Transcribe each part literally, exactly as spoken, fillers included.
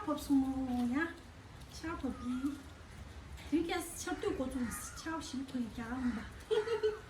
ཕབ་སོང་ཡ། ཆར་ཕབ་ཡིན། དེ་རིང་ཁ་སང་ཆར་དུས་འགོ་བཙུགས་ནས་ཆར་ཞིམ་པོ་ཐོན་རྒྱག་ཡིན་པ།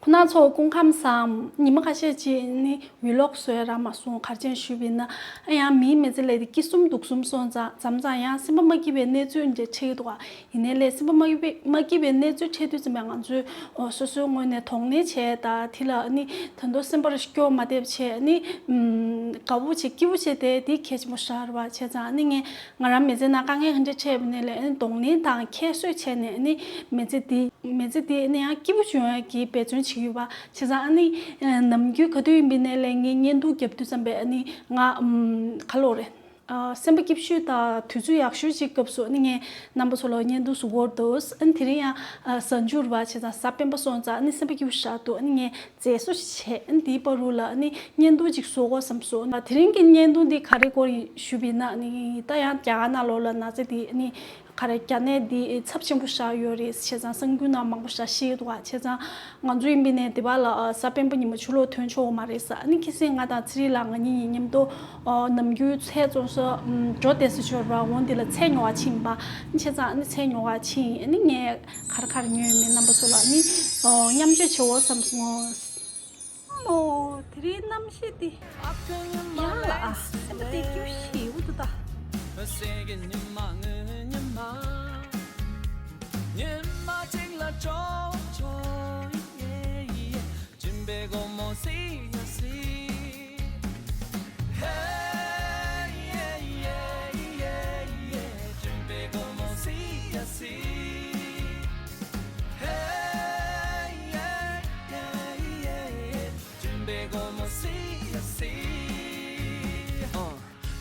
ཁོང་རྣམ་ཚོ་སྐུ་ཁམས་བཟང་། ཉི་མ་ཁ་ཤས་ཅིག་ནི་ཝི་ལོག་བཟོས་རག་མ་སོང་། ག་རེ་བྱས་ཞུས་པ་ཡིན་ན། ཨ་ཡང་མིའི་མི་ཚེ་ལས་དེ་སྐྱིད་གསུམ་སྡུག་གསུམ་སོང་ཙང་མཚམས་མཚམས་ཡང་སེམས་པ་མ་སྐྱིད་པའི་གནས་ཚུལ་འདྲ་འཕྲད་ཀྱི་འདུག་ག་ཡིན་ནའི་ལས་སེམས་པ་མ་སྐྱིད་པའི་མ་སྐྱིད་པའི་གནས་ཚུལ་འཕྲད་དུས་ཙམ་པ་ང་ཚོས་ཨོ་སོ་སོའི་ངོས་ནས་གདོང་ལེན་བྱས། ད་དེ་ལ་ནི་ད་དུང་སེམས་པར་སྐྱོ་མ་བསྡད་པ་བྱས་ནི་ཨམ་དགའ་པོ་བྱས་སྐྱིད་པོ་བྱས་ཏེ་དེ་གལ་ཆེན་པོ་ཞིག་རེད་པ། བྱས་ཙང་ནི་ངས་ང་རང་མི་ཚེ་ནང་དཀའ་ངལ་ག་འདྲ་འཕྲད་པ་ནའི་ལས་ནི་གདོང་ལེན་དང་ཁྱད་གསོད་བྱས་ནས་ནི་མི་ཚེ་འདི་མི་ཚེ་འདི་ནི་ཡང་སྐྱིད་པོ་བྱུང་ཡག་གི་འབད་བརྩོན་བྱེད་ཀྱི་ཡོད་པ། བྱས་ཙང་ཨ་ནི་ནམ་རྒྱུན་ག་དུས་ཡིན་པ་ནའི་ལས་ངས་བརྙན་ཐུང་རྒྱབ་དུས་ཙམ་པས་ཨ་ནི་ང་ཨམ་ག་ལབ་དགོས་རེད། ཨ་སེམས་པ་སྐྱིད་ཤོས་དང་དུས་ཚོད་ཡག་ཤོས་ཅིག་སྐབས་སུ་ཨ་ནི་ངས་རྣམ་པ་ཚོ་ལ་བརྙན་ཐུང་བཟོ་གི་འདུག་ཨ་ནི་དེ་རིང་ཡང་ཨ་གཟའ་མཇུག་རེད་པ། བྱས་ཙང་གཟའ་སྤེན་པ་སོང་ཙང་ཨ་ནི་སེམས་པ་སྐྱིད་པོ་ཞིག་འདུག་ཨ་ནི་ངས་མཛེས་བཟོ་ཞིག་བྱས། ཨ་ནི་དེའི་བར་དུ་ལ་ཨ་ནི་བརྙན་ཐུང་ཅིག་བཟོ་དགོས་བསམ་སོང་། དེ་རིང་གི་བརྙན་ཐུང་འདི་ག་རེ་སྐོར་ཡིན་ཞུས་པ་ཡིན་ན། ཨ་ནི་ད་ཡང་རྒྱ་གར་ནང་ལོགས་ལ་ན་ཚ་འདི་ཨ་ནི་ག་རེ་རྒྱ་ནད་འདི་ཚབས་ཆེན་པོ་ཞིག་ཡོད་རེད། བྱས་ཙང་གསར་འགྱུར་ནང་མང་པོ་ཞིག་བཤད་ཀྱི་འདུག་ག་བྱས་ཙང་ང་ཚོ་ཡིན་པ་ནའི་འདི་པར་ལ་ཨ་གཟའ་སྤེན་པ་ཉིན་མོ་ཕྱི་ལོགས་ཐོན་ཆོག་གི་མ་རེད་ཟེར། ཨ་ནི་ཁ་སང་ང་དང་ཚེ་རིང་ལགས་ང་གཉིས་མཉམ་དུ་ཨ་ནམ་རྒྱུན་ཚལ་བཙོང་ས་ཨམ་འགྲོ་བསྡད་ས་ཅིག་ཡོད་རེད་པ། འོ་འདི་ལ་ཚལ་ཉོ་བར་ཕྱིན་པ། བྱས་ཙང་ཨ་ནི་ཚལ་ཉོ་བར་ཕྱིན། ཨ་ནི་ངས་ག་རེ་ག་རེ་ཉོས་ཡོད་མེད་རྣམ་པ་ཚོ་ལ་ཨ་ནི་ཨ་མཉམ་སྤྱོད་བྱེད་དགོས་བསམ་སོང་། ཨོ། དེ་རིང་གནམ་གཤིས་དེ་ཡག་ལ་ཨ་སེམས་པ་དེ་སྐྱིད་པོ་ཞེ་པོ་འདུག་ད།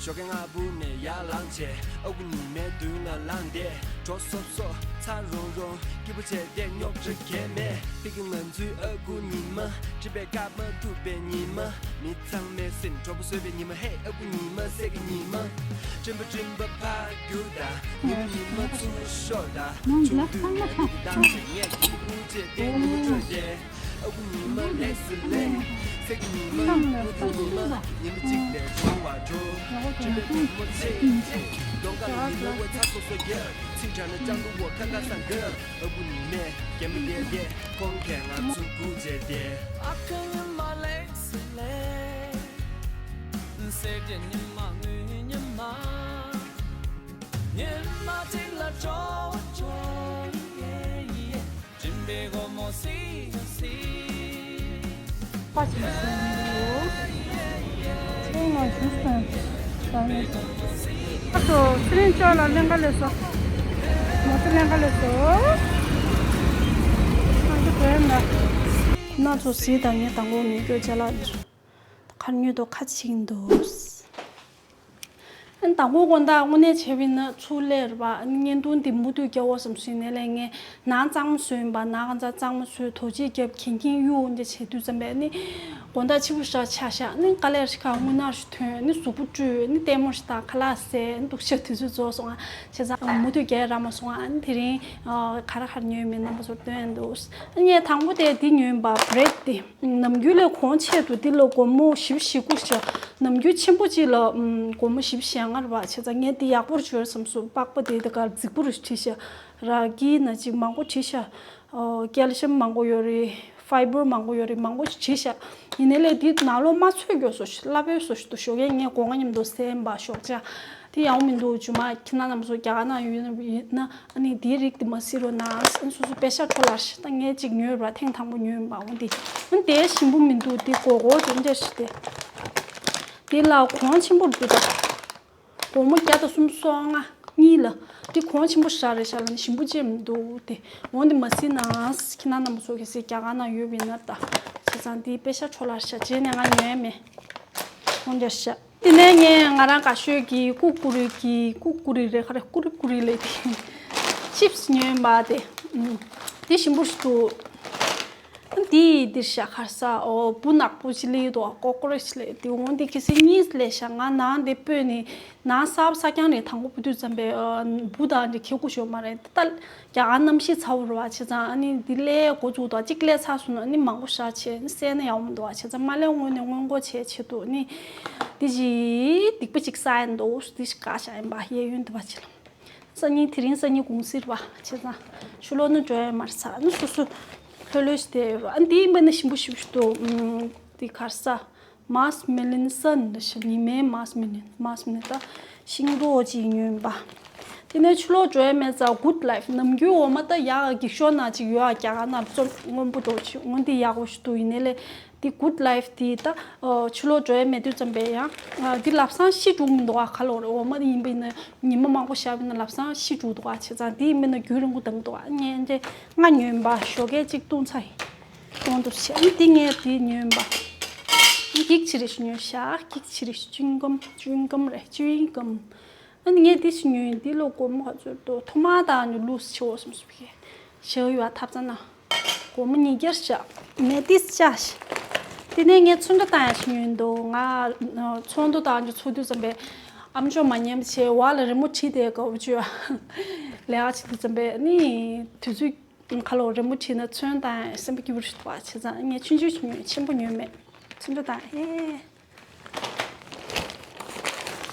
ཞོགས་ཀས་སྔ་པོ་ནས་ཡར་ལངས་བྱས། ཨ་ཁུ་ཉི་མའི་མདུན་ལ་ལངས་ཏེ། གྲོ་སོབ་སོབ་ཚ་རོང་རོང་སྐྱིད་པོ་བྱས་ཏེ་རྙོག་དྲ་གང་མེད། ཕ་གི་ང་ཚོའི་ཨ་ཁུ་ཉི་མ། སྤྲིན་པས་བཀག་མ་ཐུབ་པའི་ཉི་མ། མི་ཚང་མས་སེམས་དྲོ་པོ་བཟོས་པའི་ཉི་མ། ཧེ་ཨ་ཁུ་ཉི་མ་སྲས་ཀྱི་ཉི་མ། སྤྲིན་པ་སྤྲིན་པ་ཕར་རྒྱུག་དང་། ཉི་མ་ཉི་མ་ཚུར་ཤོར་དང་། ཆུང་དུས་ནས་ཨ་ཁུ་དང་བྱས་ངས་སྐྱིད་པོ་བྱས་ཏེ་ཉི་མ་བཀྲོལ་ཏེ། ཨ་ཁུ་ཉི་མ་ལེགས་སེ་ལེགས། སྲས་ཀྱི་ཉི་མ། སྔོན་དུས་ཉི་མ། ཉི་མ་གཅིག་ལས་འགྲོ་བ་འགྲོ། སྤྲིན་པའི་སྒྲོལ་མ་ཚེ་ཚེ། གདོང་དཀར་ལ་ཉི་མའི་འོད་ཚ་སོ་སོ་རྒྱལ། ཚིག་དྲག་ན་སྤྱང་ཀི་འོ་ཁ་ཁ་སང་རྒོད། ཨ་ཁུ་ཉི་མས་རྒན་པ་བསྡད་དེ་ཁོང་གིས་ང་ཚོ་སྒུག་བྱས་ཏེ། ཨ་ཁུ་ཉི་མ་ལེགས་སེ་ལེགས། སྲས་ཀྱི་ཉི་མ་དངུལ་ཉི་མ། ཉི་མ་གཅིག་ལ་འགྲོ་བ་འགྲོ། ཡེ་ཡེ། སྤྲིན་པའི་སྒོ་མོ་སི་ཡ་སི། པ་ཆེན་པོ་ཞིག་འདུག་ཚེ་རིང་ལགས་ཞུ་སོང་། ད་ངས་ཞུ། ཨ་ཚོ་ཚེ་རིང་ཅོག་ལ་ལེན་ག་ལས་སོ། མ་ཚོ་ལེན་ག་ལས་སོ། ཨ་ཚོ་བྲོས་ཡིན་ད། ན་ཚོ་གཟིགས་དང་། ངས་དང་པོ་ངས་སྐྱོ་ཅ་ལག་འདི་ཚོ་ཁར་ཉོས་དོ་ཁ་ཕྱིན་འདུག་ཨ་ནི་དང་པོ་དགོང་དག་དངོས་གནས་བྱས་པ་ཡིན་ན་ཚུར་སླེབས་རེད་པ། ཨ་ནི་བརྙན་ཐུང་འདི་མུ་མཐུད་རྒྱག་དགོས་བསམ་སོང་ནས་ལས་ངས་ནང་གཙང་མ་བཟོས་ཡིན་པ། ནང་ག་ཚང་གཙང་མ་བཟོས། དོ་ཆས་བརྒྱབ། གྱོན་གྱོན་གཡུག་འདི་བྱེད་དུས་ཙམ་པས་ནི་དགོང་དག་ཕྱི་པོ་ཞིག་ཆགས་ཤག་ཨ་ནི་དཀའ་ལས་ཞིག་ཁག་རྔུལ་ནག་ཞིག་ཐོན། ཨ་ནི་གཟུགས་པོ་བཀྲུས། ཨ་ནི་ལྟད་མོ་ཞིག་ལྟ། ཁ་ལག་ཟས། ཨ་ནི་འདུག་ཤག་དུས་ཚོད་རྫོགས་སོང་ང་། བྱས་ཙང་མུ་མཐུད་རྒྱག་ཡ་རག་མ་སོང་ང་། ཨ་ནི་དེ་རིང་ཨ་ག་རེ་ག་རེ་ཉོས་མེད་རྣམ་པ་ཚོར་སྟོན་འདུག་ཨ་ནི་ངས་དང་པོ་དེ་འདི་ཉོས་ཡིན་པ། བྷི་རེཌ་འདི། ནམ་རྒྱུན་ལས་གོང་ཆེ་འདུག་འདི་ལ་སྒོར་མོ་བཞི་བཅུ་ཞེ་དགུ་ཞིག་ནམ་རྒྱུན་ཆེན་པོ་གཅིག་ལ་ཨམ་སྒོར་མོ་བཞི་བཅུ་ཞེ་ལྔ་རེད་པ། བྱས་ཙང་ངས་འདི་ཡག་པོ་བྱུང་བསམ་སོང་། པགས་པ་དེ་དེ་གར་རྫིག་པོ་རེ་བྲིས་ཤག་ར་གི་ན་ཅིག་མང་པོ་བྲིས་ཤག་ཨོ་ཀེལ་ཤམ་མང་པོ་ཡོད་རེད། ཕའི་བར་མང་པོ་ཡོད་རེད། མང་པོ་ཞིག་བྲིས་ཤག་ཡིན་ནའི་ལས་འདི་ནང་ལོགས་མ་ཚོས་མགྱོགས་སོ་ཞིག་སླ་པོའི་བཟོ་ཞིག་འདུག་ཞོགས་ཀས་ངས་སྒོ་ང་མཉམ་དུ་ཟས་ཡིན་པ། ཞོགས་ཇ། དེ་ཡག་པོ་མི་འདུག་རྗེས་མ་ཁྱེད་རང་རྣམ་པ་ཚོ་རྒྱ་གར་ནང་ཡོད་ན་ཡིན་ན། ཨ་ནི་དེའི་རིགས་དེ་མ་གཟིགས་རོགས་གནང་། ཨ་ནི་སོ་སོ་པེ་ཤ་འཕྲོ་བརླག་ཤག་ད་ངས་གཅིག་ཉོས་པ། ཐེངས་དང་པོ་ཉོས་པ། འོ་འདི། ཨ་ནི་དེ་ཞིམ་པོ་མི་འདུག་དེ་གོ་གོ་དེ་འདྲ་ཞིག་དེ། དེ་ལ་གོང་ཆེན་པོ་འདུག་ད། སྒོར་མོ་བརྒྱ་དང་སུམ་ཅུ་སོ་ལྔ་གཉིས་ལ། དེ་གོང་ཆེན་པོ་ཞིག་རེད་ཤག་ལ་ནི་ཞིམ་པོ་ཅིག་མི་འདུག་དེ། འོ་འདི་མ་གཟིགས་ན། ཁྱེད་རྣམ་པ་ཚོ་གལ་སྲིད་རྒྱ་གར་ནང་ཡོད་པ་ཡིན་ན་ད། བྱས་ཙང་དེ་པེ་ཤ་འཕྲོ་བརླག་ཤག་རྗེས་ནས་ང་ཉོས་མེད། འོ་འདྲ་ཤག་དེ་ནས་ངས་ང་རང་དགའ་ཤོས་ཀྱི་ཀུ་ཀུ་རེ་གི། ཀུ་ཀུ་རེ་རེད་ག་རེ། ཀུ་རི་ཀུ་རི་ལབ་དེ། ཅིབ་སི་ཉོས་ཡིན་པ་དེ། ཨུམ། དེ་ཞིམ་པོ་ཞིག་འདུག་དེའི་འདིར་ཤ་ཁར་ས་འོ་བུ་ནག་པོ་ཅི་ལི་དོ་ཀོ་ཀོ་རེ་ཆི་ལི་དེ་འོང་དེ་ཁི་སི་གཉིས་ལས་ཤ་ང་ནང་དེ་སྤོས་ནི་ནང་ས་བབ་ས་ཀྱང་རེད། དང་པོ་བུ་དུས་ཙམ་པའི་བུ་དང་འདྲ་ཁེ་ཀུ་ཤོ་མ་རེད། ད་རྒྱ་གར་གནམ་གཤིས་ཚ་བོ་རེད་བ། བྱས་ཙང་ཨ་ནི་འདི་ལས་འགོ་བཙུགས་དོ་གཅིག་ལས་ཚ་སོང་ན་ཨ་ནི་མང་པོ་ཤ་ཆེ་ནི་སེ་ན་ཡག་མི་འདུག་བ། བྱས་ཙང་མ་ལས་སྔོན་ནས་སྔོན་འགོག་བྱས་ཆེད་དུ་ནི་དེ་ཅི་སྡིག་པ་ཅིག་ས་ཡིན་འདུག་དེ་ཞིག་བཀག་བཞག་ཡིན་པ་གཡས་གཡོན་དུ་བ་ཅི་ལ། སང་ཉིན་དེ་རིང་སང་ཉིན་གུང་སེར་བ་བྱས་ཙང་ཆུ་ལོག་ནི་འགྲོ་ཡ་མར་ཚ་ནི་སོ་སོ་ལྷོད་ལྷོད་ཞིག་བསྡད་ཡོད་ར། ཨ་འདིའི་མི་ནི་ཞིམ་པོ་ཞིམ་ཞིག་འདུག་ཨམ་དེ་གར་ས་མཱས་མེ་ལིན་སན་ཞིག་ཉི་མའི་མཱས་མེ་ལིན་མཱས་མེ་ལིན་ད་ཤིང་ཏོག་ཅིག་ཉོས་ཡིན་པ། དེ་ནས་ཆུ་ལོག་འགྲོ་ཡ་མེད་ཙང་གུད་ལའིཕ་ནམ་རྒྱུན་འོ་མ་ད་ཡག་གི་ཤོ་ན་ཅིག་ཡོད་ཨ། རྒྱ་གར་ན་བཙོ་སྔོན་པོ་འགྲོ་ཆུ་སྔོན་དེ་ཡག་པོ་ཞིག་འདུག་ཡིན་ནའི་ལས། འདི་གུད་ལའིཕ་འདི་ད་ཆུ་ལོག་འགྲོ་ཡ་མེད་དུས་ཙམ་པས་ཡང་འདི་ལབ་སང་ཤི་འགྲོ་གི་མི་འདུག་ཨ། ག་ལོག་རེད། འོ་མ་འདི་ཡིན་པ་ཡིན་ན་ཉི་མ་མང་པོ་བཞག་པ་ཡིན་ན་ལབ་སང་ཤི་འགྲོ་འདུག་ཨ། བྱས་ཙང་འདི་ཡིན་པ་ཡིན་ན་རྒྱུན་རིང་པོ་འདང་གི་འདུག་ཨ། ངས་འདི་ལྔ་ཉོས་ཡིན་པ་ཞོགས་ཀས་གཅིག་བཏུང་ཚར་ཡིན། གཏོང་འདུག་བྱས་ཨ་འདི་ངས་འདི་ཉོས་ཡིན་པ། འགྱིག་ཆི་རེ་ཞིག་ཉོས་ཤག་འགྱིག་ཆི་རེ་ཞིག་ཅུན་གམ་ཅུན་གམ་རེད་ཅུན་གམ། ཨ་ནི་ངས་འདི་ཞིག་ཉོས་ཡིན། འདི་ལོ་སྒོར་མོ་ག་ཚོད་འདུག་ཐོག་མ་དང་ཉོ་ལུགས་ཆེ་བོ་སུམ་སུམ་གི་ཞེའུ་ཡོད་ཐབ་ཚ་ན། སྒོར་མོ་ཉིས་བརྒྱ་བཞག་མེ་ཏིས་བཅའ་ཞིག་དེ་ནས་ངས་ཚོན་ཁྲ་བཏང་ཡ་ཞིག་ཉོས་འདུག་ང་ཚོན་མདོག་དང་ཉོ་ཚོ་དུས་ཙམ་པས་ཨམ་ཅོག་མ་ཉན་པ་བྱས་བ་ལ་རི་མོ་བྲིས་ཏེ་དགའ་བོ་བྱོས་ལས་ཀ་བྱེད་དུས་ཙམ་པས་ནི་དུས་ཚོད་ཁ་ལོ་རི་མོ་བྲིས་ན་ཚོན་བཏང་ཡ་སེམས་པ་སྐྱིད་པོ་ཞིག་འདུག་བ། བྱས་ཙང་ངས་ཆུང་ཆུང་ཞིག་ཉོས་ཆེན་པོ་ཉོས་མེད། ཚོན་ཁྲ་བཏང་ཧེ།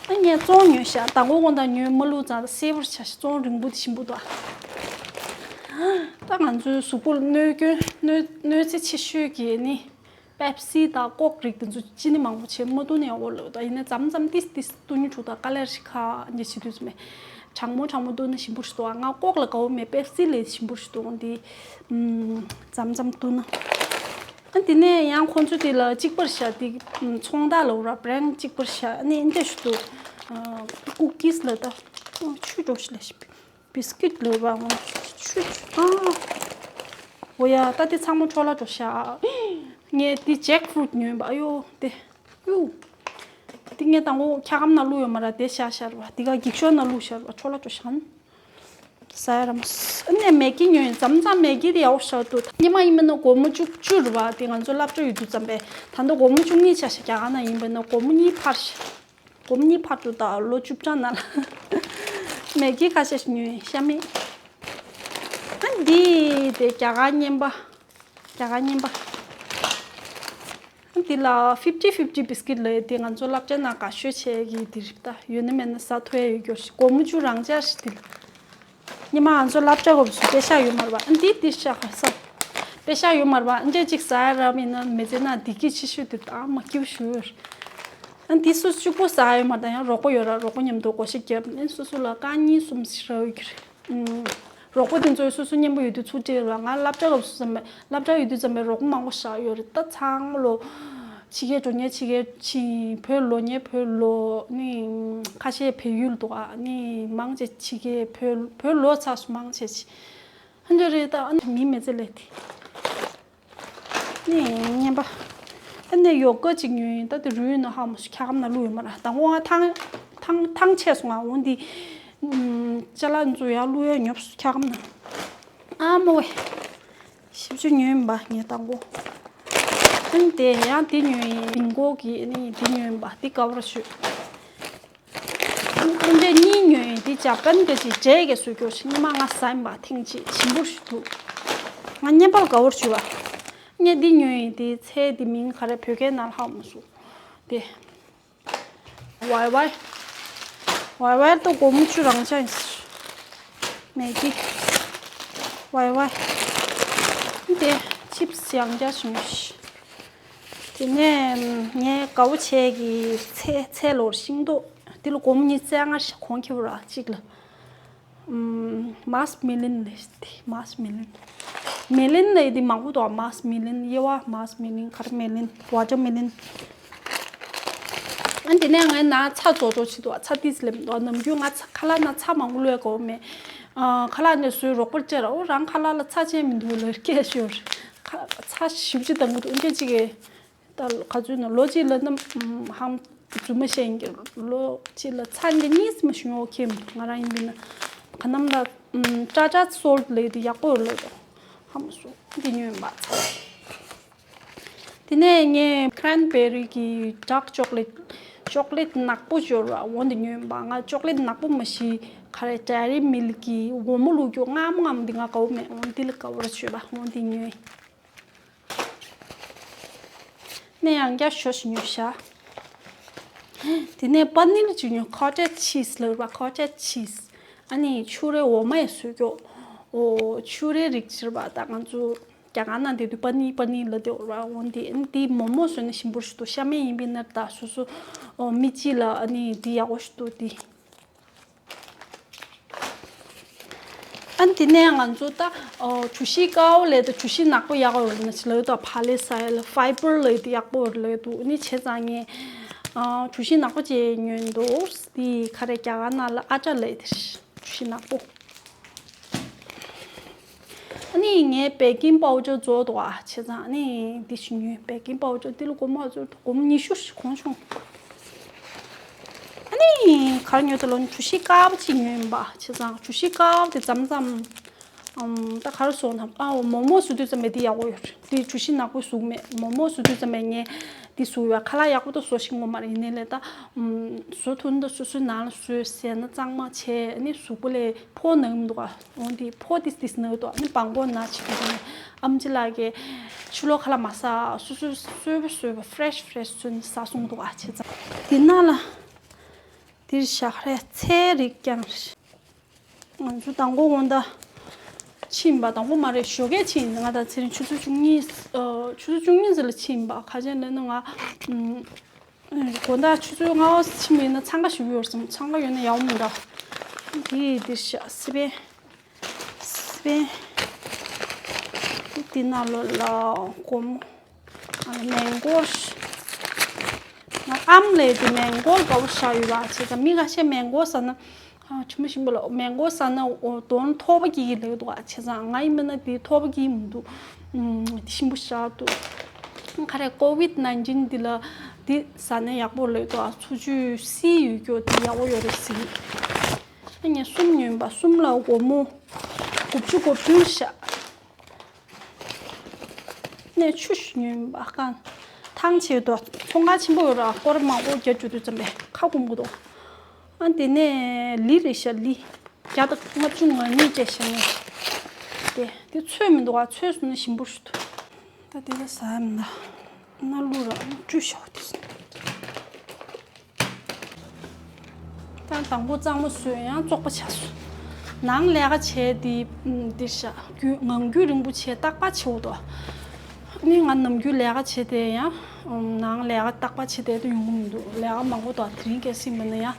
ཨ་ངས་བཙོང་ཉོས་ཤག་མདང་དགོང་དགོང་དག་ཉོས་མ་བླུགས་ཙང་སེར་པོར་ཆགས་ཤག་བཙོང་རིང་པོ་དེ་ཞིམ་པོ་འདུག་ད་ང་ཚོའི་གཟུགས་པོར་གནོད་སྐྱོན་གནོད་གནོད་འཚེ་ཆེ་ཤོས་ཀྱི་ནི་པེབ་སི་དང་ཀོག་རིགས་དེ་ཚོ་ཅི་ནི་མང་པོ་བྱས་མ་བཏུང་ནས་ཡག་པོ་ལོས་ད། ཡིན་ན་མཚམས་མཚམས་ཏིས་ཏིས་བཏུང་ཉོ་འཁྲུག་དང་དཀའ་ལས་ཤིག་ཁ་འདི་བྱེད་དུས་ཙམ་པས་གྲང་མོ་གྲང་མོ་བཏུང་ན་ཞིམ་པོ་ཞིག་འདུག་ང་ཀོག་ལ་དགའ་བོ་མེད། པེབ་སི་ལས་ཞིམ་པོ་ཞིག་འདུག་འདི་མཚམས་མཚམས་བཏུང་ན། ཨ་དེ་ནས་ཡང་ཁོང་ཚོ་དེ་ལ་གཅིག་པར་བཞག་དེ་ཚོང་བདག་ལ་འོ་ར་བྷ་རེན་ཌི་གཅིག་པར་བཞག་ཨ་ནི་འདི་ཞུ་དུ་ཀུ་ཀིས་ལ་ད་ཆུ་འགྲོ་ཞིག་ལ་ཞིག་བིས་ཀིཊ་ལ་བ་ཆུ་ཨ་འོ་ཡ་ད་དེ་ཚང་མ་འཕྲོ་བརླག་འགྲོ་ཤག་ངས་དེ་ཇེག་ཕུ་རུ་ཊི་ཉོས་པ། ཨ་ཡོ་དེ་ཡུ་དེ་ངས་དང་པོ་འཁྱག་སྒམ་ནང་བླུགས་ཡོད་མ་ར། དེ་བཞག་ཤར་བ་དེ་ག་འགྱིག་ཤོག་ནང་བླུགས་ཤར་བ་འཕྲོ་བརླག་འགྲོ་ཤག་ཟ་ཡ་རམ། ཨ་ནས་མེ་གི་ཉོས་ཡིན། མཚམས་མཚམས་མེ་གི་དེ་ཡག་པོ་ཞིག་འདུག་ཉི་མ་ཡིན་མིན་ན་སྒོར་མོ་བཅུ་བཅུ་རེད་བ། དེ་ང་ཚོ་སློབ་གྲྭ་ཡོད་དུས་ཙམ་པས་ད་ལྟ་སྒོར་མོ་བཅུ་གཉིས་ཆགས་ཤག་རྒྱ་གར་ན་ཡིན་པས་ན་སྒོར་མོ་གཉིས་འཕར་ཤག་སྒོར་མོ་གཉིས་འཕར་འདུག་ད་ལོ་བཅུ་གྲངས་ནང་ལ་མེ་གི་ཁ་ཤས་ཤིག་ཉོས་ཡིན། ཤ་མེད། ཨ་འདི་དེ་རྒྱ་གར་བརྙན་པ། རྒྱ་གར་བརྙན་པ། འདི་ལ་ཕིབ་ཊི་ཕིབ་ཊི་བིས་ཀིཊ་ལབ་ཡ་དེ་ང་ཚོ་སློབ་གྲྭའི་ནང་དགའ་ཤོས་བྱས་ཀྱི་དེ་རེད་ད། ཡོད་ན་མེད་ན་ཟ་ཐུབ་ཡ་ཡོད་རྒྱུ་རེད། སྒོར་མོ་བཅུ་རང་འཇགས་ཤིག་དེ་ལ། ཉི་མ་ང་ཚོ་སློབ་གྲྭ་སྐབས་སུ་པེ་ཤག་ཡོད་མ་རེད་པ། ཨ་འདི་དེ་ཤ་ཁ་ས་པེ་ཤག་ཡོད་མ་རེད་པ། ཨ་འདྲས་ཅིག་ཟ་ཡ་རབ་ཡིན་ན་མི་ཚེ་ན་བདེ་སྐྱིད་ཆེ་ཤོས་དེ་ད་མ་སྐྱིད་ཤོས་ཡོད་རེད། ཨ་འདི་སུ་གཅིག་པོ་ཟ་ཡ་ཡོད་མ་རེད། ད་ཡང་རོགས་པ་ཡོད་ར། རོགས་པ་མཉམ་དུ་བགོ་བཤའ་བརྒྱབ་ནས་སོ་སོ་ལ་རྐང་གཉིས་གསུམ་ཞིག་རག་ཡོད་ཀྱི་རེད། ཨུམ། རོགས་པ་དེ་ཚོས་སོ་སོ་མཉམ་པོ་ཡོད་དུས་ཚུར་སྤྲད་རོགས། ང་སློབ་གྲྭ་སྐབས་སུ་ཙམ་པས་སློབ་གྲྭ་ཡོད་དུས་ཙམ་པས་རོགས་པ་མང་པོ་བཞག་ཡོད་རེད། ད་ཚང་མ་ལོ་ཕྱི་རྒྱལ་འགྲོ་མཁན་ཕྱི་རྒྱལ་ཕྱིན། བོད་ལོག་མཁན་བོད་ལོག་ནི་ཁ་ཤས་བལ་ཡུལ་འདུག་ཨ་ནི་མང་ཆེ་ཕྱི་རྒྱལ་བོད་བོད་ལོག་ཚར་སོང་མང་ཆེ་ཆེ། ཨ་འདྲ་རེད། ད་ཨ་ནི་མི་མི་ཚེ་ལས་དེ། ནས་བརྙན་པ། ཨ་ནས་ཡོ་ག་ཅིག་ཉོས་ཡིན། ད་དེ་རུལ་ན་ཧ་མ་སུ་འཁྱག་སྒམ་ནང་བླུགས་ཡོད་མ་ར། དང་པོ་ང་ཐང་ཐང་ཐང་ཆད་སོང་། ང་འོ་འདི་ཅ་ལག་ཚོ་ཡར་བླུགས་ཡ་ཉོབ་སོང་འཁྱག་སྒམ་ནང་། ཨ་མོ་ཝེ། ཞིབ་ཆ་ཉོས་ཡིན་པ་ངས་དང་པོ། ཨ་ནི་དེ་ཡང་དེ་ཉོས་ཡིན། བིང་གོ་གི་ཨ་ནི་དེ་ཉོས་ཡིན་པ་དེ་དགའ་བོར་ཞུས། ཨ་འདྲས་གཉིས་ཉོས་ཡིན། དེ་ཇ་པན་གི་ཅིག་འབྲས་ཀྱི་བཟོ་རྒྱུ་ཞིག་ཉི་མ་ང་ཟ་ཡིན་པ་ཐེངས་གཅིག་ཞིམ་པོ་ཞིག་འདུག་ང་བརྙན་པར་དགའ་བོར་ཞུ་བ། ངས་འདི་ཉོས་ཡིན། དེ་ཚལ་དེ་མིང་ག་རེ་བོད་སྐད་ནང་ལྷག་མ་སོང་། དེ་ཝའི་ཝའི། ཝའི་ཝའི་ཏོ་སྒོར་མོ་བཅུ་རང་ཆ་ཡིན། མེ་གི། ཝའི་ཝའི། དེ་ཆིབ་སི་ཡང་རྒྱ་བྱུང་ཤི། དེ་ནས་ངས་དགའ་བོ་བྱས་ཀྱི་ཚལ་ཚལ་ལོར་ཤིང་ཏོག་དེ་ལ་སྒོར་མོ་ཉི་ཤུ་རྩ་ལྔ་ཞིག་གོང་ཁེ་བོ་ར་གཅིག་ལ། ཨམ། མཱས་མེ་ལིན་ལབ་དེ་མཱས་མེ་ལིན། མེ་ལིན་ལབ་དེ་མང་པོ་འདུག་མཱས་མེ་ལིན། གཡེ་བ་མཱས་མེ་ལིན། ཁ་ར་མེ་ལིན། ཝ་ཊར་མེ་ལིན། ཨ་དེ་ནས་ངའི་ནང་ཚྭ་བཙོ་བཙོ་བྱེད་དུ་ཚྭ་ཏིས་ལེབ་འདུག་ནམ་རྒྱུན་ང་ཚྭ་ཁ་ལག་ནང་ཚྭ་མང་པོ་བླུགས་དགོས་མེད། ཨ་ཁ་ལག་ནས་བཟོས་རོགས་པར་བཅར་འོ་རང་ཁ་ལག་ལ་ཚྭ་ཅན་མི་འདུག་ལ་སྐད་ཤོར། ཁ་ཚྭ་ཞིབ་ཅིག་དང་གི་འདུག་འདྲ་ཅིག་གི་ད་ག་ཚོད་ན་ལོ་གཅིག་ལ་ནམ་ཧང་རྫུན་མ་བཤད་ཡིན་གྱི་ལོ་གཅིག་ལ་ཚྭ་འདི་གཉིས་མ་ཞུ་ཡོང་ཁེམ་ང་རང་ཡིན་པས་ན་ག་ནམ་ལ་ཀྲ་ཀྲ་སོལ་ལས་དེ་ཡག་པོ་ཡོད་ལ་ཧ་མ་སོང་འདི་ཉོས་མ་ཚྭ། དེ་ནས་ངས་ཁྲན་བེ་རི་གི་ཌརྐ་ཅོག་ལེཊ། ཅོག་ལེཊ་ནག་པོ་འབྱོར་བ་འོ་འདི་ཉོས་ཡིན་པ། ང་ཅོག་ལེཊ་ནག་པོ་མ་ཤེས། ག་རེ་ཌེ་རི་མིལཀ་གི་འོ་མ་བླུགས་རྒྱུ་མངར་མོ་མངར་མོ་འདི་ང་དགའ་བོ་མེད། འོ་འདི་ལ་དགའ་བོ་ར་བྱོས་པ་འོ་འདི་ཉོས་ཡིན། ནས་ཡང་བསྐྱར་ཞོ་ཞིག་ཉོས་ཤག་དེ་ནས་པ་ནིར་ཅིག་ཉོས། ཁོ་ཊེཇ་ཆིས་ལབ་པ། ཁོ་ཊེཇ་ཆིས། ཨ་ནི་ཕྱུ་རའི་འོ་མ་ཡི་བཟོས་རྒྱུ། འོ་ཕྱུ་རའི་རིགས་ཟེར་བ་ད་ང་ཚོ་རྒྱ་གར་ནང་བསྡད་དུས་པ་ནི་པ་ནི་ལབ་བསྡད་ཡོད་ར། འོ་འདི་ཨ་ནི་འདི་མོག་མོག་བཟོས་ན་ཞིམ་པོ་ཞིག་འདུག་ཤ་མེད་ཡིན་པས་ན་ད་སོ་སོ་འོ་མི་གཅིག་ལ་ཨ་ནི་འདི་ཡག་པོ་ཞིག་འདུག་འདི། ཨ་ནི་དེ་ནས་ང་ཚོ་ད་ཨོ་གྲོ་ཞིབ་དཀར་པོ་ལབ་དང་གྲོ་ཞིབ་ནག་པོ་ཡག་པོ་ཡོད་ན་ཅི་ལབ་དང་ཕ་ལེ་སའི་ལ་ཕའི་བར་ལབ་དེ་ཡག་པོ་ཡོད་ལབ་འདུག་ཨ་ནི་བྱས་ཙང་ངས་ཨ་གྲོ་ཞིབ་ནག་པོ་ཅིག་ཉོས་འདུག་དེ་ག་རེ་རྒྱ་གར་ནང་ལ་ཨ་ཊ་ལབ་དེ་རེད། གྲོ་ཞིབ་ནག་པོ། ཨ་ནི་ངས་བེ་ཀིང་པའུ་ཌར་བཙོས་འདུག་ཨ། བྱས་ཙང་ཨ་ནི་འདི་ཞིག་ཉོས། བེ་ཀིང་པའུ་ཌར་འདི་ལ་སྒོར་མོ་ཨ་ཙི་སྒོར་མོ་ཉི་ཤུ་ཞིག་གོང་བྱུང་། ཨ་ནི་ག་རེ་ཉོས་འདུག་ལབ་ན་གྲོ་ཞིབ་དཀར་པོ་ཅིག་ཉོས་ཡིན་པ། བྱས་ཙང་གྲོ་ཞིབ་དཀར་པོ་དེ་མཚམས་མཚམས་ཨམ་ད་ག་རེ་བཟོ་ན་ཨ་མོག་མོག་བཟོ་དུས་ཙམ་པས་འདི་ཡག་པོ་ཡོད་རེད། འདི་གྲོ་ཞིབ་ནག་པོ་བཟོ་གི་མེད། མོག་མོག་བཟོ་དུས་ཙམ་པས་ངས་འདི་བཟོ་ཡོད། ཁ་ལག་ཡག་པོ་ད་བཟོ་ཤེས་ཀྱི་མ་རེད། ཡིན་ནའི་ལས་ད་ཨམ་བཟོ་ཐུབ་ན་ད་སོ་སོའི་ནང་ལ་བཟོས་ཟས་སྣ་གཙང་མ་བྱས་ཨ་ནི་གཟུགས་པོ་ལ་ཕོག་ན་གི་མི་འདུག་ག་འོ་འདི་ཕོག་ཏིས་ཏིས་ན་གི་འདུག་ཨ་ནི་སྦྲང་གོ་ན་བྱེད་ཀྱི་འདུག་ཨམ་ཆི་ལགས་ཀྱིས་ཕྱི་ལོགས་ཁ་ལག་མ་ཟ། སོ་སོའི་གསོལ་པོ་གསོལ་པོ་ཕ་རེ་ཤི་ཕ་རེ་ཤི་བཟོས་ནས་ཟ་གསུངས་འདུག་ག་བྱས་ཙང་འདི་ནང་ལ་འདིར་བཞག་རེད། ཚལ་རིགས་རྐྱང་རེད། ང་ཚོ་མདང་དགོང་དགོང་དག་ཕྱིན་པ། མདང་དགོང་མ་རེད། ཞོགས་ཀས་ཕྱིན། ང་དང་ཚེ་རིང་ཆུ་ཚོད་བཅུ་གཉིས་ཨ་ཆུ་ཚོད་བཅུ་གཉིས་ཙམ་ལ་ཕྱིན་པ། ག་རེ་ལབ་ན་ང་ཨམ་དགོང་དག་ཆུ་ཚོད་ལྔ་པ་ཕྱིན་པ་ཡིན་ན་འཚང་ཁ་ཞེ་པོ་ཡོད་རེད་བསམ། འཚང་ཁ་ཡོད་ན་ཡག་པོ་མི་འདུག་འདི་འདིར་བཞག་སི་པན། སི་པན། འདི་ནང་ལོགས་ལ་སྒོར་མོ། ཨ་མེང་གོ། ང་ཨམ་ལས་དེ་མེང་གོ་དགའ་པོ་ཞིག་ཡོད་པ། བྱས་ཙང་མི་ཁ་ཤས་མེང་གོ་ཟ་ན་ཨ་དྲི་མ་ཞིམ་པོ་ལ། མེང་གོ་ཟ་ན་འོ་གདོང་ཐོག་པ་སྐྱེ་གི་ལབ་འདུག་ག་བྱས་ཙང་ང་ཡིན་པ་ན་དེ་ཐོག་པ་སྐྱེ་མི་འདུག་ཨམ་དེ་ཞིམ་པོ་ཞིག་འདུག་ག་རེ་ཀོ་ཝིད་ནའིན་ཊིན་འདི་ལ་དེ་ཟ་ན་ཡག་པོ་ལབ་འདུག་ག་འཚོ་བཅུད་སི་ཡོད་རྒྱུ་དེ་ཡག་པོ་ཡོད་རེད་ཟེར། ཨ་ངས་གསུམ་ཉོས་པ། གསུམ་ལ་སྒོར་མོ་དགུ་བཅུ་གོ་བདུན་ཤག་ནས་ཆུ་ཞིག་ཉོས་པ་ཁང་ཐང་ཆེ་དོ། ཚོང་ཁང་ཆེན་པོ་ཡོད་ར། སྐོར་མང་པོ་རྒྱག་རྒྱུ་དུས་ཙམ་པས་ཁ་སྐོམ་གི་འདུག་ཨ་དེ་ནས་ལི་རེད་ཤག་ལི་བརྒྱ་དང་ལྔ་བཅུ་ང་གཉིས་བཅས་ཤག་ནས་དེ་དེ་ཚོས་མི་འདུག་ག་ཚོས་སོང་ན་ཞིམ་པོ་ཞིག་འདུག་ད་དེ་ལ་ཟ་ཡ་མི་འདུག་སྣ་ལུ་ར་བཅུ་ཤོག་དེ། ད་དང་པོ་གཙང་མ་བཟོས་ཡང་བཙོག་པ་ཆགས་སོང་། ནང་ལས་ཀ་བྱས་དེ་འདིར་བཞག་རྒྱུན་ངང་རྒྱུན་རིང་པོ་བྱས་རྟག་པར་བྱེད་འོ་དོ། ནི་ང་ནམ་རྒྱུན་ལས་ཀ་བྱས་དེ་ཡང་ནང་ལས་ཀ་རྟག་པར་བྱས་དེ་དུ་ཡོང་གི་མི་འདུག་ལས་ཀ་མང་པོ་དང་དེ་རིང་གལ་སྲིད་མིན་ན་ཡང་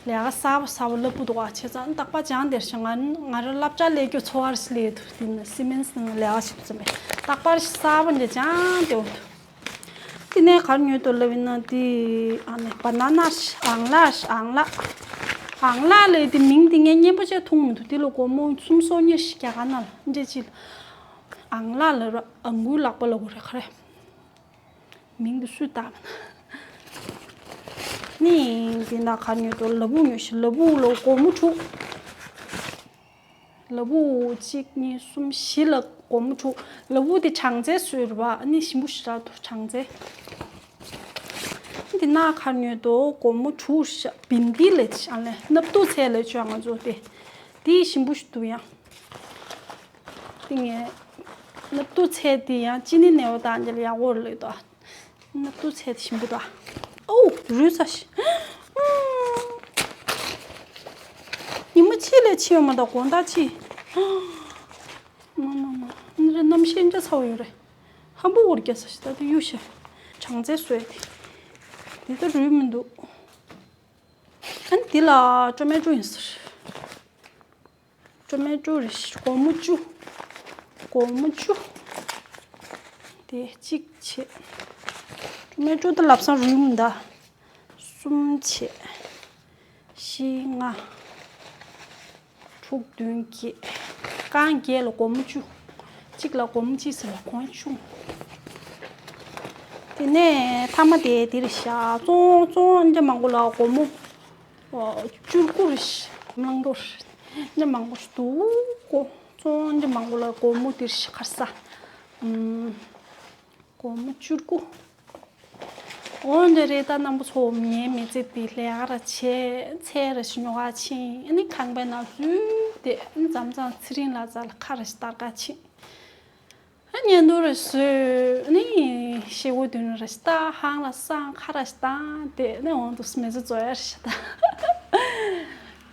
ལས་ཀ་གསར་པ་གསར་པ་སླེབས་ཀྱི་འདུག་ག་བྱས་ཙང་རྟག་པར་སྦྱངས་དེར་བཞག་ང་ང་རང་སློབ་གྲྭ་སླེབས་རྒྱུ་ཚོར་བ་རེ་སླེབས་འདུག་དེ་ནི་སི་མེན་སི་ནང་ལས་ཀ་བྱེད་དུས་ཙམ་པས་རྟག་པར་གསར་པ་འདི་སྦྱངས་དེ་འོ་དོ། དེ་ནས་ག་རེ་ཉོས་འདུག་ལབ་ཡིན་ན་དེ་ཨ་ནི་བ་ན་ན་ཨང་ལག་ཨང་ལག་ཨང་ལག་ལབ་དེ་མིང་དེ་ངས་སྙན་པོ་བྱས་མཐོང་མི་འདུག་དེ་ལ་སྒོར་མོ་སུམ་སོ་གཉིས་ཤིག་རྒྱ་གར་ནང་ལ་འདྲེ་ཅི་ལ་ཨང་ལག་ལབ་ར་ཨང་གུའི་ལག་པ་ལབ་དགོས་རེད་ག་རེ། མིང་དེ་སུས་བཏགས་པ་ན། ནི་དེ་ན་ག་རེ་ཉོས་འདུག་ལ་ཕུག་ཉོས་ཤིག་ལ་ཕུག་ལ་སྒོར་མོ་དྲུག་ལ་ཕུག་གཅིག་གཉིས་གསུམ་བཞི་ལ་སྒོར་མོ་དྲུག་ལ་ཕུག་དེ་གྲང་ཚལ་བཟོས་རེད་པ། ཨ་ནི་ཞིམ་པོ་ཞེ་དྲག་འདུག་གྲང་ཚལ། འདི་ན་ག་རེ་ཉོས་འདུག་སྒོར་མོ་དྲུག་ཤག་བིན་དི་ལབ་ཅིག་ཨ་ལས་སྣབས་དུག་ཚལ་ལབ་ཅིག་ང་ཚོ་དེ་དེ་ཞིམ་པོ་ཞིག་འདུག་ཡང་། དེ་ངས་སྣབས་དུག་ཚལ་དེ་ཡང་ཅི་ནི་ནེའོ་དང་འཇལ་ཡག་པོ་རེད་ལབ་འདུག་སྣབས་དུག་ཚལ་དེ་ཞིམ་པོ་འདུག་ཨོ་རུལ་ཚར་ཤག་ཉི་མ་གཅིག་ལས་ཕྱིན་ཡོད་མ་འདུག་དགོང་དག་ཅིག་མ་མ་མ། འདི་རེ་གནམ་གཤིས་འདྲ་ཚ་བོ་ཡོད་རེད། ཧམ་པོ་འུར་རྒྱག་ས་ཞིག་ད་དེ་གཡུག་ཤག་གྲང་ཚལ་བཟོས་ཏེ། འདི་ད་རུལ་མི་འདུག་ཨ་ནི་འདི་ལ་ཊོ་མེ་ཊོ་ཡིན་ཟེར། ཊོ་མེ་ཊོ་རེད་ཤག་སྒོར་མོ་བཅུ། སྒོར་མོ་བཅུ། དེ་གཅིག་བྱས། ཊོ་མེ་ཊོ་ད་ལབ་སང་རུལ་མི་འདུག་གསུམ་བྱས། བཞི་ལྔ། དྲུག་བདུན་བརྒྱད། རྐང་བརྒྱད་ལ་སྒོར་མོ་བཅུ། གཅིག་ལ་སྒོར་མོ་གཅིག་ཟེར་བ་གོང་ཆུང་། དེ་ནས་མཐའ་མ་དེ་འདིར་བཞག་བཙོང་བཙོང་འདྲ་མང་པོ་ལ་སྒོར་མོ་བཅུ་དགུ་རེད་ཤག་གླང་རྡོ་རེད། འདྲ་མང་པོ་ཞིག་འདུག་གོ་བཙོང་འདྲ་མང་པོ་ལ་སྒོར་མོ་འདིར་བཞག་ག་རེ་ཟ། ཨུམ། སྒོར་མོ་བཅུ་དགུ། འོ་འདི་རེད། ད་རྣམ་པ་ཚོ་ངའི་མི་ཚེ་འདི་ལས་ཀ་ར་བྱས། ཚལ་ར་ཞིག་ཉོ་ག་ཕྱིན། ཨ་ནི་ཁང་པའི་ནང་འཛུལ་ཏེ་མཚམས་མཚམས་ཚེ་རིང་ལགས་རྩ་ལ་ཁ་ར་ཞིག་བཏར་ག་ཕྱིན། ཨ་བརྙན་ཐུང་ར་བཟོས། ཨ་ནི་ཤེལ་སྒོ་མདུན་ར་ཞིག་ལྟ། ཧང་ལ་སང་ཁ་ར་ཞིག་བཏང་སྟེ། ཨ་ནི་འོང་དུས་མི་ཚེ་རྫོགས་ཡ་ར་ཞིག་ད།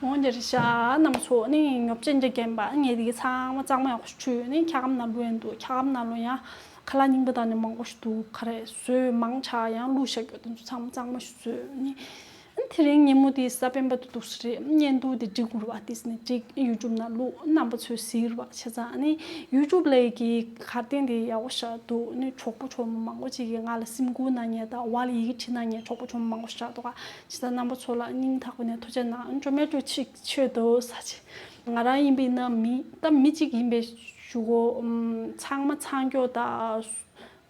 འོང་འདི་རེད་ཤག་རྣམ་པ་ཚོ། ཨ་ནི་ཉོ་ཆ་འདི་རྒན་པ་ངས་འདི་གི་ཚང་མ་གཙང་མ་ཡག་པོ་ཞིག་བྱུགས། ཨ་ནི་འཁྱག་སྒམ་ནང་བླུགས་ཡིན་འདུག་འཁྱག་སྒམ་ནང་བླུགས་ཡང་ཁ་ལག་རྙིང་པ་དང་ནི་མང་པོ་ཞིག་འདུག་ག་རེ་བཟོས་མང་ཆགས་ཡང་བླུགས་བཞག་རྒྱུ་དེ་ཚོ་ཚང་མ་གཙང་མ་ཞིག་བཟོས། ཨ་ནི་ཨ་ནི་དེ་རིང་ཉིན་མོ་དེ་གཟའ་སྤེན་པ་དེ་འདུག་སེ་རེད། བརྙན་ཐུང་དེ་སྒྲིག་དགོས་རེད་པ། དེ་ནས་སྒྲིག་ཡུ་ཊུབ་ནང་བླུགས། རྣམ་པ་ཚོས་གཟིགས་རེད་པ། བྱས་ཙང་ཨ་ནི་ཡུ་ཊུབ་ལས་ཀྱི་གར་སྟེགས་དེ་ཡག་པོ་ཞེ་དྲག་འདུག་ཨ་ནི་གྲོགས་པོ་གྲོགས་མོ་མང་པོ་ཅིག་གིས་ང་ལ་སེམས་ཁུར་གནང་མཁན་དང་། འོག་ལ་ཡི་གེ་བྲིས་གནང་མཁན་གྲོགས་པོ་གྲོགས་མོ་མང་པོ་ཞེ་དྲག་འདུག་ག་བྱས་ཙང་རྣམ་པ་ཚོ་ལ་སྙིང་ཐག་པ་ནས་ཐུགས་རྗེ་གནང་། ཨ་ནི་ཇོ་མེ་ཊོ་ཅིག་མཆོད་དོ་ཟེར་བྱས། ང་རང་ཡིན་པས་ན་མི་ད་མི་གཅིག་ཡིན་པའི་གཞུག་གུ་ཨམ་ཚང་མ་ཚང་སྐྱོ་དང་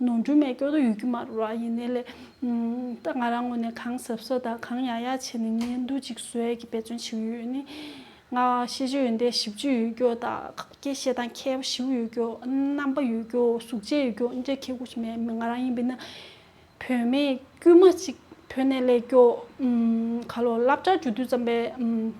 ནོར་འཁྲུལ་མེད་སྐྱོ་ད་ཡོད་རྒྱུ་མ་རེད་པ། ཡིན་ནའི་ལས་ཨམ་ད་ང་རང་ངོས་ནས་གང་གཟབ་གཟབ་དང་གང་ཡག་ཡག་བྱས་ནས་བརྙན་ཐུང་ཅིག་བཟོ་ཡས་ཀྱི་འབད་བརྩོན་བྱེད་ཀྱི་ཡོད། ནི་ང་ཤེས་བྱ་ཡོན་ཏན་ཞེ་པོ་ཅིག་ཡོད་སྐྱོ་དང་། སྐད་བཤད་སྟངས་མཁས་པོ་ཞེ་པོ་ཡོད་སྐྱོ། རྣམ་པ་ཡོད་སྐྱོ། གཟུགས་བྱད་ཡོད་སྐྱོ། འདྲ་ཁྱད་མཁས་པོ་ཞིག་མེད། ང་རང་ཡིན་པས་ན་བུད་མེད་དཀྱུས་མ་ཅིག་བོད་ནས་སླེབས་སྐྱོ། ཨམ་ག་ལོ་སློབ་གྲྭ་འགྲོ་དུས་ཙམ་པས་ཨམ་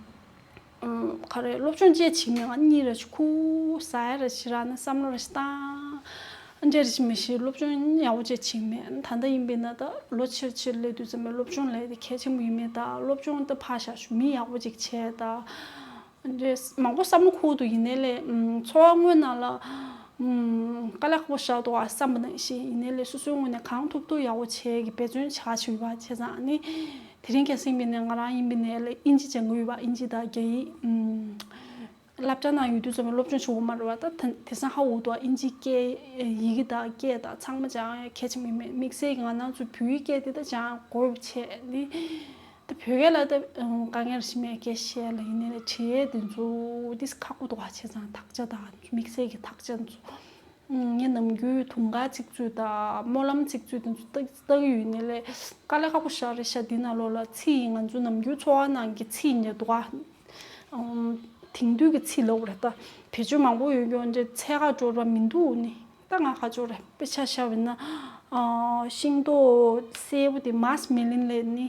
ཨམ་ག་རེ་སློབ་སྦྱོང་བྱེད་ཅིག་མེད། ང་གཉིད་ར་ཞིག་ཁུག་ཟ་ཡ་ར་ཞིག་རག་ན་བསམ་བློ་ར་ཞིག་བཏང་། འདྲ་ར་ཞིག་མི་ཤེས། སློབ་སྦྱོང་ཡག་པོ་བྱེད་ཅིག་མེད། ད་ལྟ་ཡིན་པས་ན་ད་ལོ་ཆེར་ཆེར་སླེབས་དུས་ཙམ་པས་སློབ་སྦྱོང་ལས་དེ་གལ་ཆེན་པོ་ཡིན་མེད་ད། སློབ་སྦྱོང་ད་ཕར་བཞག་ཞུ། མི་ཡག་པོ་ཅིག་བྱས་ད། འདྲ་མང་པོ་བསམ་བློ་འཁོར་འདུག་ཡིན་ནའི་ལས་ཨམ་འཚོ་བ་དངོས་ནང་ལ་ཨམ་དཀའ་ལས་ཁག་པོ་ཞེ་དྲག་འདུག་པ་བསམ་པ་ནང་བཞིན། ཡིན་ནའི་ལས་སོ་སོའི་ངོས་ནས་གང་ཐུབ་ཐུབ་ཡག་པོ་བྱེད་ཀྱི་འབད་བརྩོན་བྱེད་ཀྱི་ཡོད་པ། བྱས་ཙང་ཨ་ནི་དེ་རིང་ཁ་སང་ཡིན་པས་ན་ང་རང་ཡིན་པས་ན་ལས་དབྱིན་ཇི་སྦྱང་གི་ཡོད་པ། དབྱིན་ཇི་དང་རྒྱ་ཡིག་ཨམ་སློབ་གྲྭ་ནང་ཡོད་དུས་ཙམ་པས་སློབ་སྦྱོང་བྱེད་དགོས་མ་རེད་པ། ད་དེང་སང་ཧ་གོ་འདུག་པ། དབྱིན་ཇི་སྐད་ཡི་གེ་དང་སྐད་དང་ཚང་མ་སྦྱང་ཡ་གལ་ཆེན་པོ་ཡིན་མེད། དམིགས་བསལ་གྱི་ང་རང་ཚོ་བོད་ཡིག་སྐད་དེ་ད་སྦྱང་དགོས་བྱས་ནི། ད་བོད་སྐད་ལ་ད་དཀའ་ངལ་ཞིག་མེད། སྐད་བཤད་ལ་ཡིན་ནའི་ལས་བྲིས་ཡས་དེ་ཚོ་ཏིས་ཁག་པོ་འདུག་པ། བྱས་ཙང་དག་ཆ་དང་དམིགས་བསལ་གྱི་དག་ཆ་ཚོ། ངས་ནམ་རྒྱུན་དུང་དཀར་ཚིག་མཛོད་དང་སྨོན་ལམ་ཚིག་མཛོད་དེ་ཚོ་ལྟ་ལྟ་གི་ཡོད་ནའི་ལས་དཀའ་ལས་ཁག་པོ་ཞེ་དྲག་རེད་ཤག་འདི་ནང་ལོགས་ལ་ཚིག་ང་ཚོ་ནམ་རྒྱུན་འཚོ་བ་ནང་གི་ཚིག་འདྲ་འདུག་པ། དེང་དུས་ཀྱི་ཚིག་ལབ་དགོས་རེད་ད། བེད་སྤྱོད་མང་པོ་ཡོད་ཀྱང་འདྲ་འཚོལ་ག་འགྲོ་ར་མི་འདུག་ནི། ད་ང་ཧ་ཅང་ར་དཔེ་ཆ་བཞག་པ་ཡིན་ན། ཤིང་ཏོག་སེར་པོ་དེ་མཱས་མེ་ལིན་ལབ་ནི།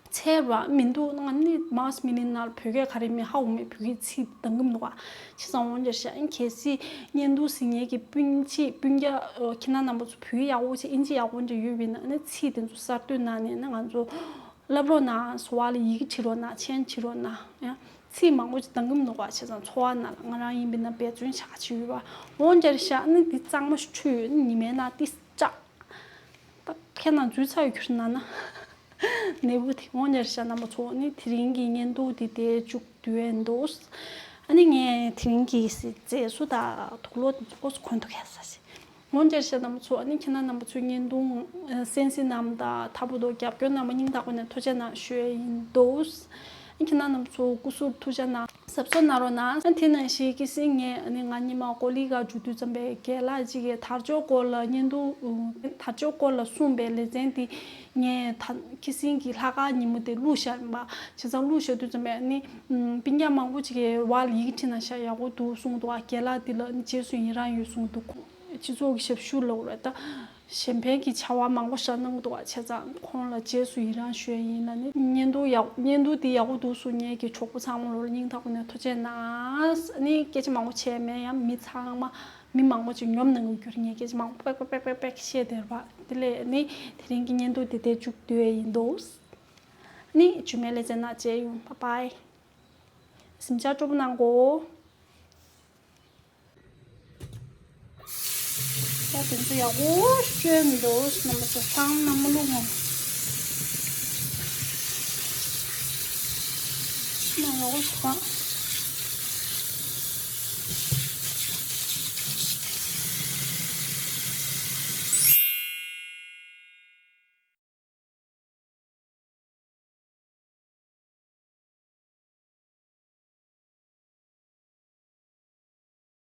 འཚོལ་བ་མི་འདུག་ང་ནི་མཱས་མེ་ལིན་ནང་ལ་བོད་སྐད་ག་རེ་མེད། ཧ་གོ་མེད། བོད་སྐད་ཚིག་འདང་གི་མི་འདུག་པ། བྱས་ཙང་འོ་འདྲ་ཤག་ཨ་ནི་གལ་སྲིད་བརྙན་ཐུང་གཟིགས་མཁན་གྱི་སྤུན་མཆེད་སྤུན་ཀྱག་ཁྱེད་རྣམ་པ་ཚོ་བོད་ཡིག་ཡག་པོ་བྱས་དབྱིན་ཇི་ཡག་པོ་འདྲ་ཡོད་པ་ཡིན་ན། ཨ་ནི་ཚིག་དེ་ཚོ་གསར་གཏོད་གནང་ནས་ཨ་ནི་ང་ཚོ་བསླབ་རོགས་གནང་། ཟུར་པ་ལ་ཡི་གེ་བྲིས་རོགས་གནང་། མཆན་བྲིས་རོགས་གནང་། ཡང་ཚིག་མང་པོ་ཅིག་འདང་གི་མི་འདུག་པ། བྱས་ཙང་འཚོ་བ་ནང་ལ་ང་རང་ཡིན་པ་ཡིན་ན་འབད་བརྩོན་བྱེད་ཀྱི་ཡོད་པ། འོ་འདྲ་ཤག་ཨ་ནི་འདི་གཙང་མ་ཞིག་འཁྲུད་ཡོད། ཨ་ནི་ཉི་མའི་ནང་ཏིས་བཅག་ད་ཁྱེད་རང་འཛུལ་ཚར་ཡོད་ཁྱོད་ན་ན། ནས་བུ་དེ་འོ་འདྲ་ཤག་རྣམ་པ་ཚོ། ཨ་ནི་དེ་རིང་གི་བརྙན་ཐུང་འདི་དེ་མཇུག་བསྡུ་ཡས་འདུག་ཨ་ནི་ངས་དེ་རིང་གི་མཛེས་བཟོ་དང་དུག་ལོག་འདི་ཚོ་ཨོ་ཚོ་གོན་ཐུག་གས་ས་ཞིག་འོ་འདྲ་ཤག་རྣམ་པ་ཚོ། ཨ་ནི་ཁྱེད་རྣམ་པ་ཚོས་བརྙན་ཐུང་གསན་གཟིགས་གནང་དང་མཐའ་བར་དུ་རྒྱབ་སྐྱོར་གནང་བ་སྙིང་ཐག་པ་ནས་ཐུགས་རྗེ་གནང་ཞུ་ཡས་ཡིན་འདུག་ཨ་ནི་ཁྱེད་རྣམ་པ་ཚོ་སྐུ་གཟུགས་ཐུགས་ཅག་གནང་། གཟབ་གཟབ་གནང་རོགས་གནང་། ཨ་ནི་དེ་ནང་བཞིན་ཁ་སང་ངས་ཨ་ནི་ང་ཉི་མ་ཀོ་ལི་ག་འགྲོ་དུས་ཙམ་པས་རྒན་ལགས་གཅིག་གིས་དར་ལྕོག་སྐོར་ལ་བརྙན་ཐུང་། དར་ལྕོག་སྐོར་ལ་གསུངས་པའི་ལེ་ཚན་དེ་ངས་ད་ཁ་སང་གི་ལྷག་དཀར་ཉིན་མོ་དེ་བླུགས་བཞག་ཡིན་པ། བྱས་ཙང་བླུགས་བཞག་དུས་ཙམ་པས་ཨ་ནི་སྤུན་ཀྱག་མང་པོ་ཅིག་གིས་འོག་ལ་ཡི་གེ་བྲིས་གནང་ཤག་ཡག་པོ་འདུག་གསུངས་འདུག་ཨ་རྒན་ལགས་འདི་ལ་ཨ་ནི་རྗེས་སུ་ཡི་རང་ཡོད་གསུངས་འདུག་སྤྱི་ཚོགས་ཀྱི་ཞབས་ཞུ་ལབ་རེད་ད། གཞན་ཕན་གྱི་བྱ་བ་མང་པོ་ཞིག་གནང་གི་འདུག་པ། བྱས་ཙང་ཁོང་ལ་རྗེས་སུ་ཡི་རང་ཞུ་ཡ་ཡིན་ལ། ནི་བརྙན་ཐུང་ཡག་བརྙན་ཐུང་འདི་ཡག་པོ་འདུག་གསུངས་མཁན་གྱི་གྲོགས་པོ་ཚང་མ་ལོ་ལ་སྙིང་ཐག་པ་ནས་ཐུགས་རྗེ་གནང་། ནི་སྐད་ཆ་མང་པོ་བྱས་མེད། ཡང་མི་ཚང་མ་མི་མང་པོ་ཅིག་ཉོབ་གནང་གི་གྱུར། ངས་སྐད་ཆ་མང་པོ་པེག་པེག་པེག་པེག་པེག་བཤད་བསྡད་པ། དེ་ལས་ནི་དེ་རིང་གི་བརྙན་ཐུང་འདི་དེ་མཇུག་བསྡུ་ཡ་ཡིན་འདུག་ནི་རྗེས་མའི་ལེ་ཚན་ནང་མཇལ་ཡོང་། བྷའི་བྷའི། གཟིམ་འཇག་སྤྲོ་པོ་གནང་གོ། ད་དེ་ཚོ་ཡག་པོ་བསྐྱོན་འདུག་རྣམ་པ་ཚོ་ཧང་ནང་མ་བླུགས་སོང་། ནང་ཡག་པོ་ཞིག་ཧང་།